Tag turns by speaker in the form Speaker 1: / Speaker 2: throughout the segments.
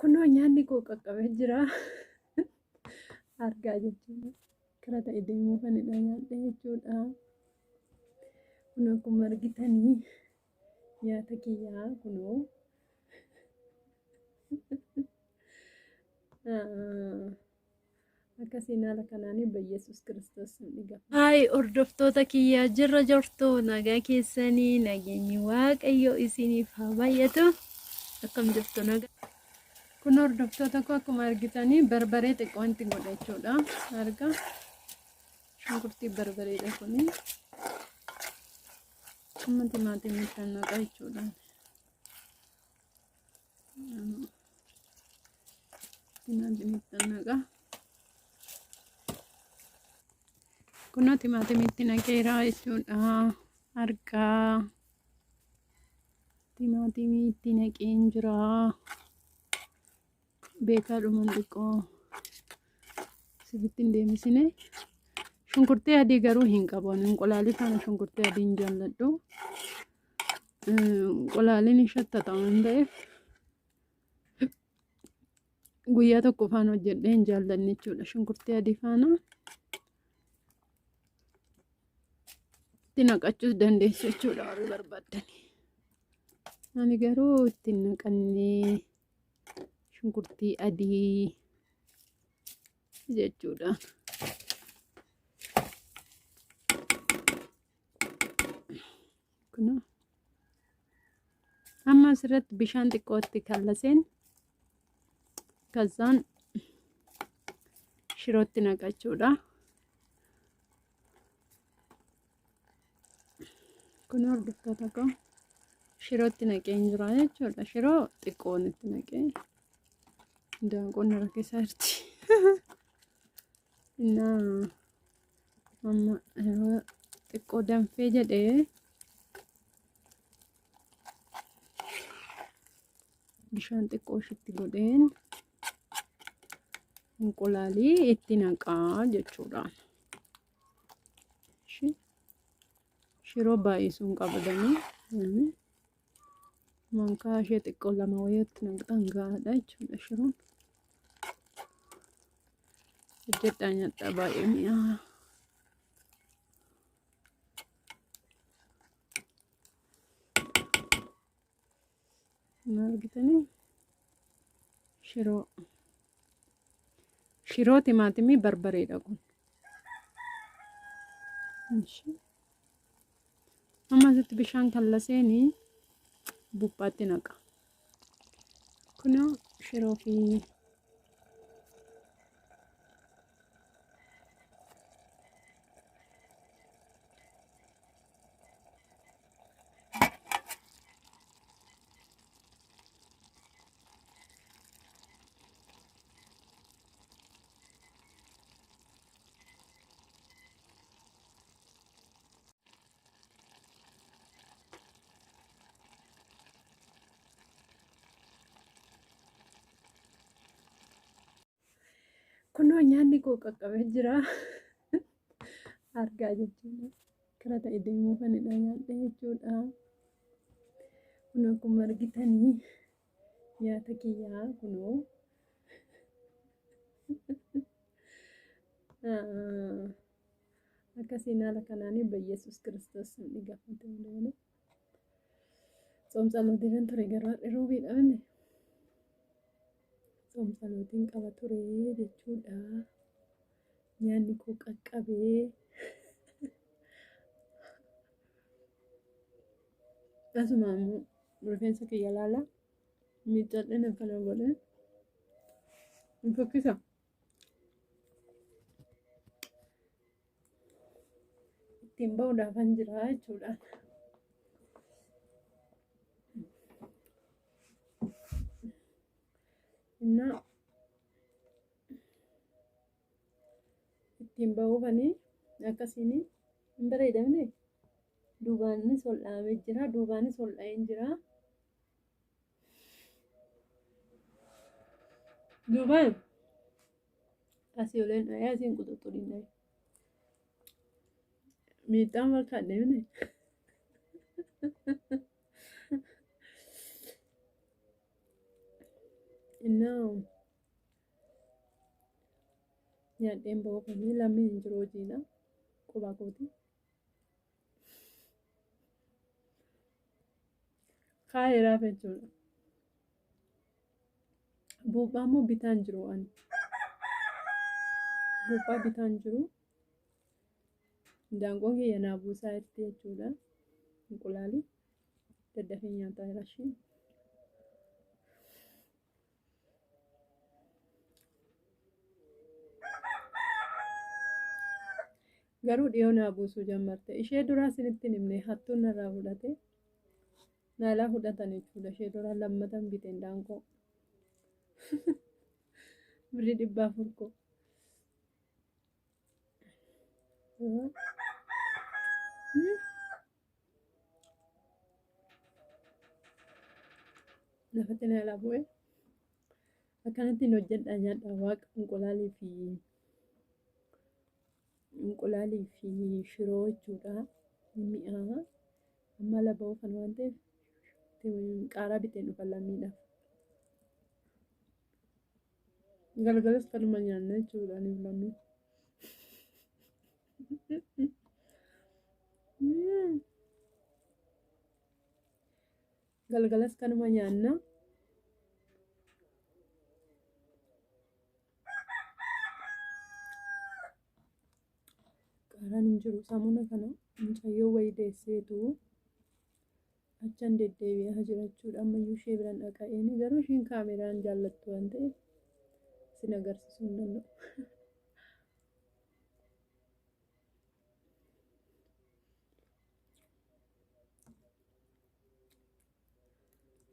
Speaker 1: Kunoo nyaanni koo qaqqabee jira. Argaa jechuudha. Kara ta'e deemuu kanidha nyaadhe jechuudha. Kun akkuma argitanii nyaata kiyyaa kunoo. Akkasiin haala kanaanii Bayyesuus Kiristoos hin dhiga.
Speaker 2: Haay hordoftoota kiyyaa jirra jirtu nagaa keessanii nageenyi waaqayyo isiniif haa baay'atu akkam jirtu nagaa.
Speaker 1: Kun hordoftoota koo akkuma argitanii barbaree xiqqoo itti godha jechuudha. Arga shunkurtii barbareedha kuni. Amma timaatimii itti naqa jechuudha. Timaatimii itti naqa. Kunoo timaatimii itti naqeera jechuudha. Argaa timaatimii itti naqeen jira. Beekaadhuman xiqqoo sirriitti hin deebisine. Shunkurtii adii garuu hin qabu. Ani inqulaalii faana shunkurtii adii hin jaalladhu. Inqulaaliin hin shattata waan ta'eef guyyaa tokko faana hojjedhee hin jaallanne jechuudha. Shunkurtii adii faana itti naqachuus dandeessu jechuudha warri barbaaddani. Ani garuu itti hin naqannee shunkurtii adii jechuudha. Kunoo amma asirratti bishaan xiqqootti kallaseen kazzaan shirootti naqachuudha. Kun hordoftoota koo shirootti naqeen jira jechuudha. Shiroo xiqqoon itti naqee daanqoon na rakkisaa jirti. Innaa amma yeroo xiqqoo danfee jedhee bishaan xiqqoo ishitti godheen inqulaalii itti naqaa jechuudha. Shiroo baay'isuun qabdanii mankaa ishee xiqqoo lama wayiitti naqxan gahaadha jechuudha shiroon. Hojjedhaa nyaadhaa baay'ee mi'aawa. Hin argitanii? Shiroo. Shiroo timaatimii barbareedha kun. Amma asitti bishaan kallaseeni buphaatti naqa. Kunoo shiroo fi Kunoo nyaanni koo qaqqabee jira. Argaa jechuudha. Kara ta'e deemuu kanidha nyaadhe jechuudha. Kunoo akkuma argitanii nyaata kiyyaa kunoo. Akkasiin haala kanaanii Bayyesuus Kiristoos hin dhigaafate malee. Tsoom tsalootiin ture garuu har'i roobiidha malee. Tsoom tsalootiin qaba ture jechuudha. Nyaanni koo qaqqabee. Asuma immoo rifeensa kiyya laala. Miiccadheen akkana godhee. Hin fokkisa. Ittiin ba'uudhaafan jira jechuudha. Innaa ittiin ba'uufanii akkasiin hin bareedamne duubaanis ol dhahamee jira duubaanis ol dhaheen jira. Duubaan asii oleen dhahee asiin quxuxxuriin dhahee. Miixaan fakkaadhe mini. Innaa nyaadheen ba'uufanii lammiin hin jiru hojiidha. Qubaa kooti. Kaa'eeraaf jechuudha. Buuphaa immoo bitaan jiru ani. Buuphaa bitaan jiru. Daanqoon kiyya naa buusaa jirti jechuudha. Inqulaalii daddafee nyaataa jira isheen. Garuu dhiyoo naa buusuu jammarte. Ishee duraa isinitti hin himne hattuun narraa fudhate. Naalaa fudhatan jechuudha. Ishee duraa lammatan biteen daanqoo. Birrii 400 koo. Lafatti naalaa bu'e. Akkanatti hin hojjedhaa nyaadhaa waaqa inqulaalii fi shiroo jechuudha. Mi'aawa. Amma ala ba'uu kan waan ta'eef qaaraa biteen dhufa lammiidhaaf. Galgalas kanuma nyaanna jechuudha aniif lammii. Galgalas kanuma nyaanna. Qaaraan hin jiru. Saamuna kana mucayyoo wayii deesseetu achan deddeebi'aa jira jechuudha. Ammayyuu ishee biraan dhaqa'een garuu ishiin kaameraan jaallattu waan ta'eef isin agarsiisuu hin danda'u.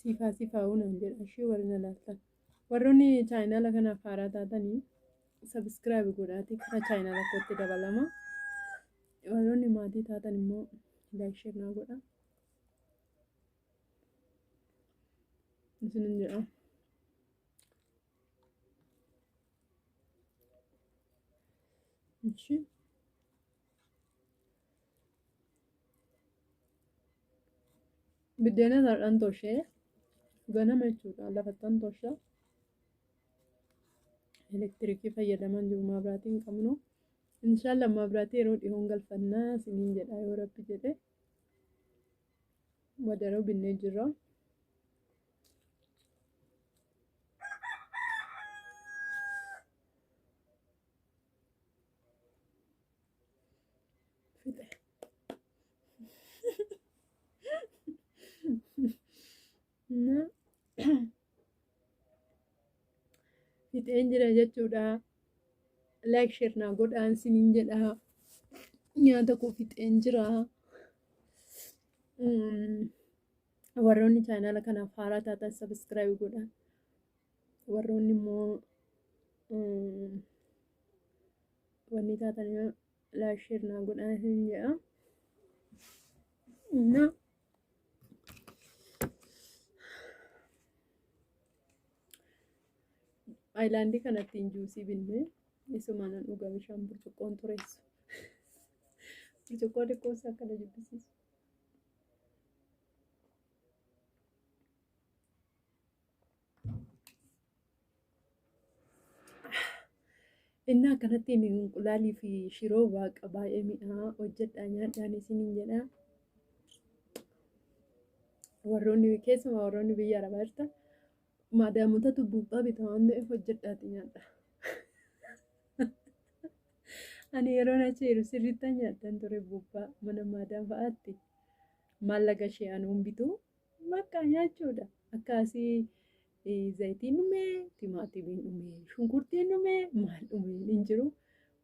Speaker 1: Siifaa siifaa naan jedha ishee warri na laaltan. Warroonni chaayinaala kanaaf haaraa taatanii subscribe godhaatii karaa chaayinaala kootti dabalama. Warroonni maatii taatan immoo like share naa godha. Isinin jedha. Ishi. Biddeena har'aan toshee ganama jechuudha lafattan tosha. Elektirikii fayyadaman jiru maabiraatii hin qabnu. Inshaallah maabiraatii yeroo dhiyoon galfannaa isiniin jedha yoo rabbi jedhe. Wadaroo binnee jirra. Fixe. Fixeen jira jechuudha. Like share naa godhaan isiniin jedha. Nyaata koo fixeen jira. Warroonni chaayinaala kanaaf haaraa taatan subscribe godhaa. Warroonni immoo wanni taatan like share naa godhaan isiniin jedha. Aayilaandii kanatti juusii binnee isumaan dhuga bishaan burcuqqoon tureessu. Burcuqqoo xiqqoo isaa akkana jibbisiisu. Inni akkanatti inqulaalii fi shiroo waaqa baay'ee mi'aa hojjedhaa nyaadhaan isiniin jedha. Warroonni keessumaa warroonni biyya arabaa jirtan maadaamotatu buuphaa bita waan ta'eef hojjedhaati nyaadha. Ani yeroon achi jiru sirriittan nyaadhan ture buuphaa mana maadaam fa'aatti. Maallaqa ishee anuun bitu bakka nyaachuudha. Akkaasii zayitiin dhumee, timaatimiin dhumee, shunkurtiin dhumee, maal dhumee hin jiru.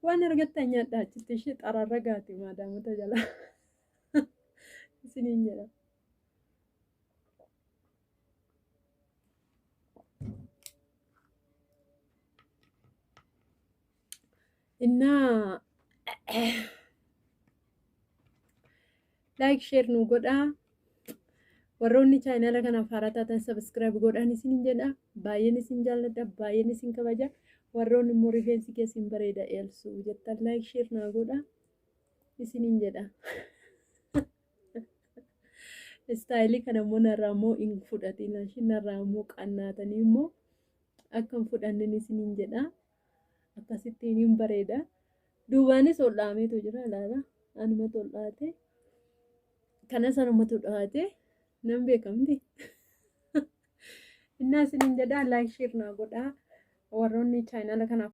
Speaker 1: Waan argattan nyaadhaa achitti ishee xararra gaati maadaamota jala. Isiniin jedha. Innaa like share nu godhaa. Warroonni chaayinaala kanaaf haaraa taatan subscribe godhaan isiniin jedha. Baay'een isin jaalladha. Baay'een isin kabaja. Warroonni immoo rifeensi keessan bareeda eelsu jettan like share naa godhaa isiniin jedha. Istaayilii kana immoo narraa immoo hin fudhatin. Narraa immoo qannaatanii immoo Akka hin fudhannin isiniin jedha. Akkasittiin hin bareeda. Duubaanis ol dhaameetu jira ilaala. Anumatu ol dhaate. Kanas anumatu dhaate. Nan beekamti. Innaa isiniin jedha, like, share naa godhaa. Warroonni chaayinaala kanaaf.